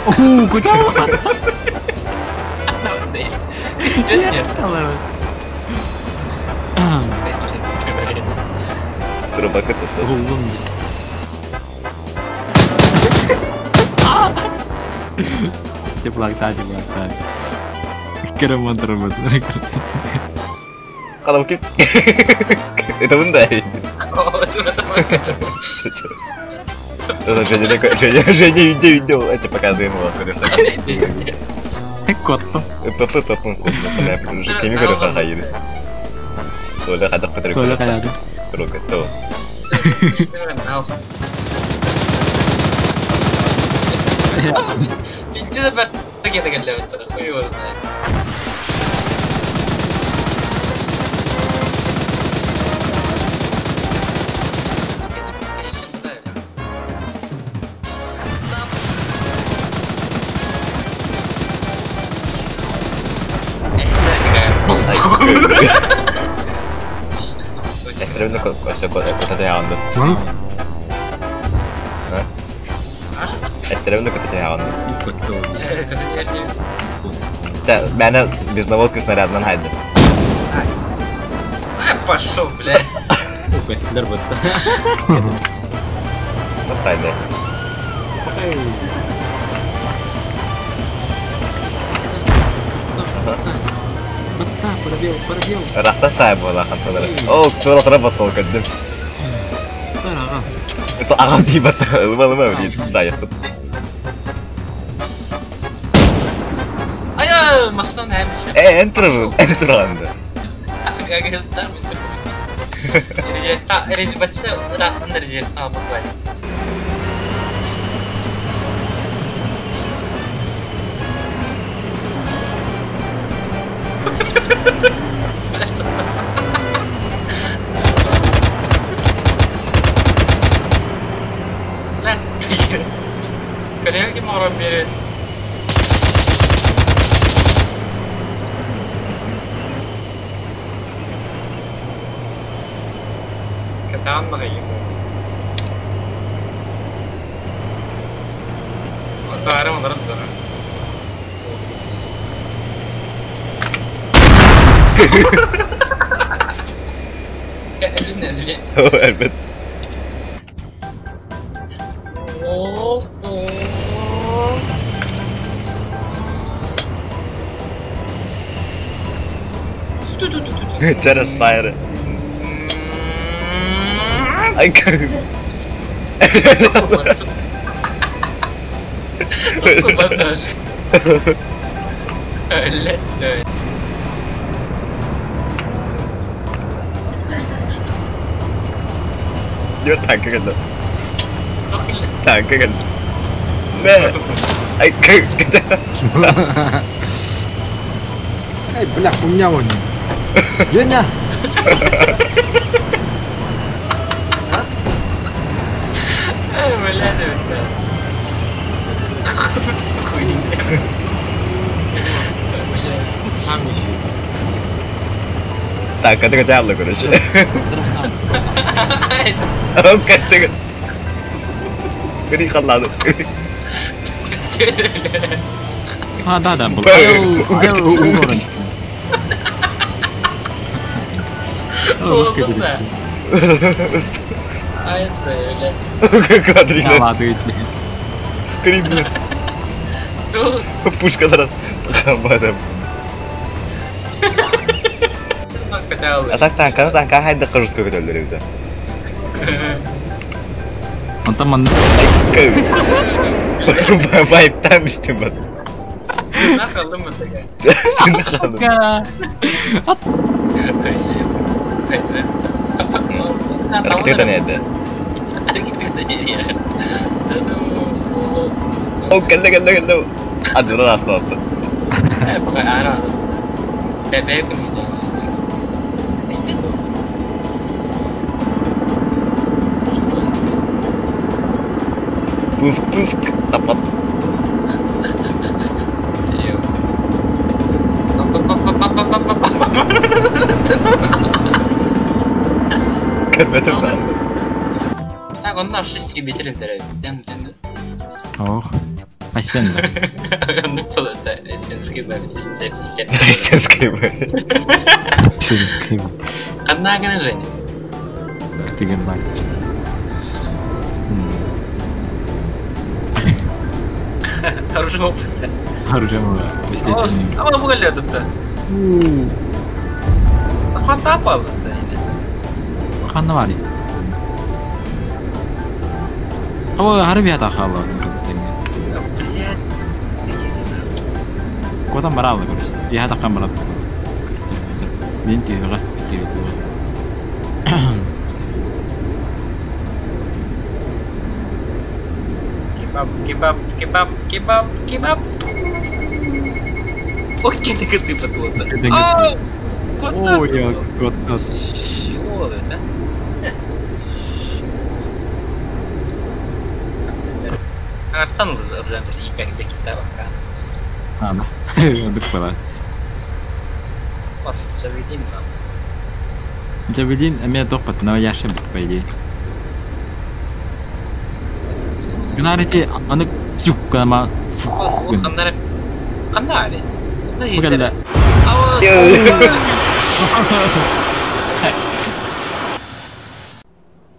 Оо, куда? Турбакы tuttu. Oğlum. Ceplak ceplak. Kira motor motor. Kalau mungkin itu pun dah. Женя такой, Женя, Женя, видео, видео, это показываем его, конечно. Котто. Толя Толя Мээнэ без наводки снарядынан хайды. Пошел, бля. Хайды. Рахта сай буола ханталара. Оо, тура баттал каддым. Это ағам дей батта. Лыма лыма блин, сай. Эн туран. Коллеги мором берет. Катан Elbet. Через сайры. Ай, Танка кэллэ. Танка кэллэ. Мэ. Ай, Эй, бля, хуйня вон. Женя! Бля, Хуйня. Танка тыга короче. Каттыга. Кыри халлады. А, да, да, был. Кадрина. Кри, Пушка раз. А так танка, танка хайда кыржыска көтөлдөр эбит. Онтон манна Байптан бистим бат. О, кэллэ кэллэ кэллэ. Адыра аслатты. Пуск, пуск. Тапат. Көрбөтүм даҕаны. Так, онно истребитель дэн. Ох. Асенда. Оннук буолар эсенский Эстенский б. Ханна Женя? Деген бар. Хороший опыт. Оружие было. А мы были тут. Хвата Ханна бар. О, харби хата хала. Блядь. Котан баралла, короче. Я хата камера. Мен түйіға, Кебаб, кебаб, кебаб, кебаб, кебаб. Ой, ты подводно. Ау! Куда? Ой, я кот. Чего это? Артан уже ипек бекита вака. Ана. Дык бала. Бас Джавелин там. Джавелин, а меня тохпат, но я ошибок, по идее. Гнарите, аны сука ма. Бас ханнары ханнары. Буганда.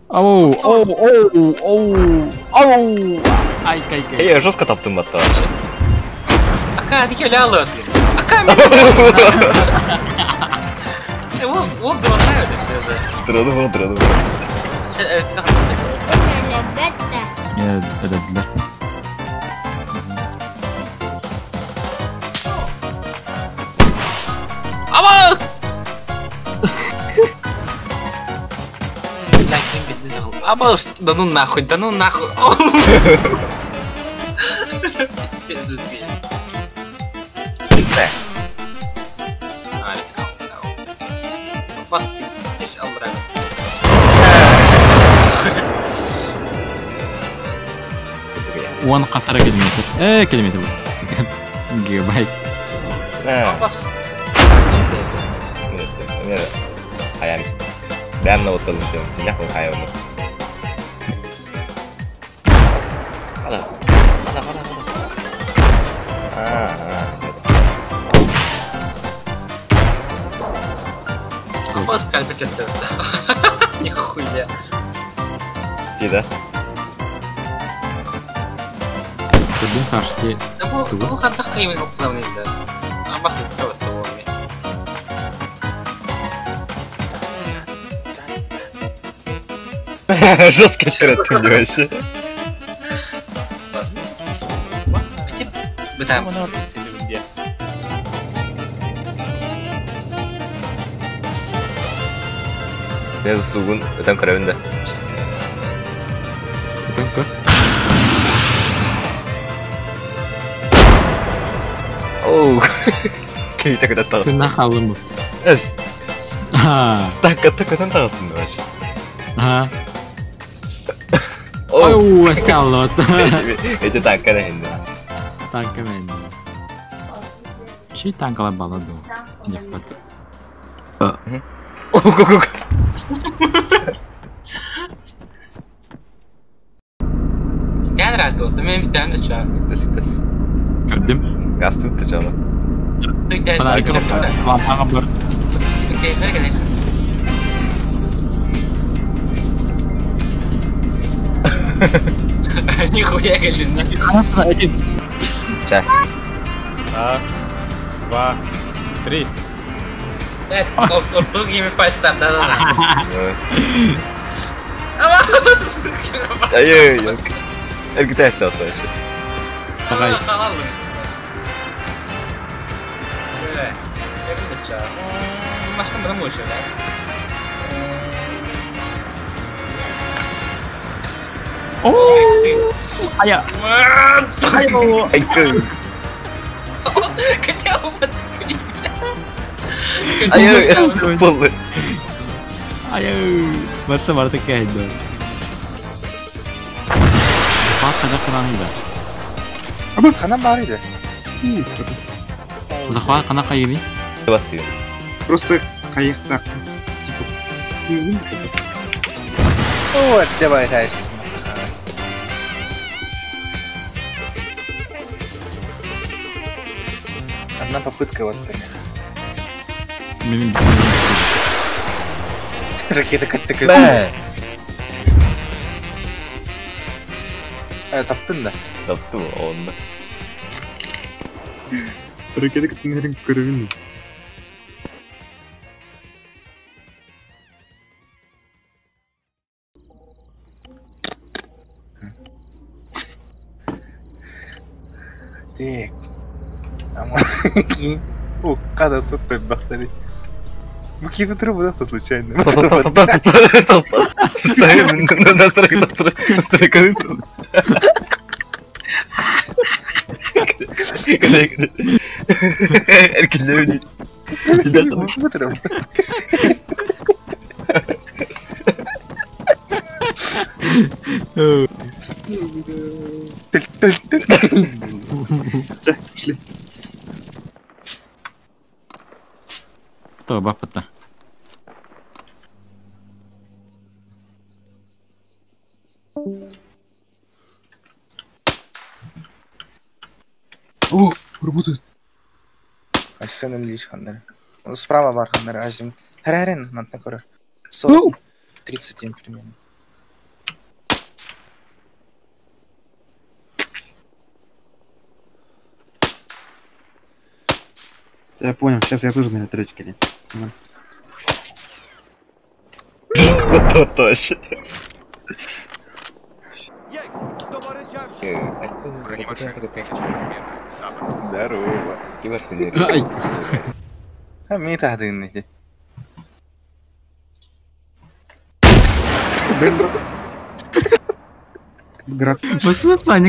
Оу, оу, оу, оу, оу. Ай, кай, кай. Эй, жестко таптым батта вообще. Ака, дики лялы. Ака, ол ол дронаю все же. Дрону был, дрону был. Это для. Ама! Блядь, Аба, да ну нахуй, да ну нахуй. Бас алрак. Уан қасара километр. Километр. Гигабайт. Бас. Бәрін отырдым сен. Жинақ хайуаны. Ана. Ана, ана, ана. А, а. Бас кальбет. Нихуя. Ти, да? Көрдүм саршты. Бу ханта кыймын окулам инде. Абас Жестко черт мне вообще. Бытам. Я сугун, там каравында. Там көр. Оу. Кейте када тагы. Ты нахалым. Эс. А. Так, так, там тагысын вообще. А. Оу. Оу, стало. Эти танка на хинде. Танка мен. Чи танкала баладу. Деппат. Ого. Gel herhalde oldu. Benim bir tane de çağır. Тас, тас. Көрдүм. Газ тут чала. Фонарик лампаға бар. Нихуя галина. Эти Ча. Раз, два, три. Ортуг ими файстар, да-да-да. Ай, ой, Эргитеш вообще. Давай. Оу! Ая! Ай, кы. Ай, ой, полы. Ая! Барса барса кәйді. Бас қазақ қанағыйда. Аба канан бар иде. Захват қана қайыби? Просто хайыхтаах. Типа. Вот, давай, Расти. Одна попытка вот так. Ракета как-то... Бә! Таптың да. Таптым онны. Ракета кытынерин көрөбүн. Так. О, когда тут бахтари. Мы киви трубу, да, случайно. Пошли. То бапата. О, работает. Айсен лишь ханнер. Справа бар ханнер, азим. Харарен, мантна көрө. 40, 37 примерно. Я понял, сейчас я тоже на вертолете кидаю. Точно. Здорово. А мне это Град. Баста Баста.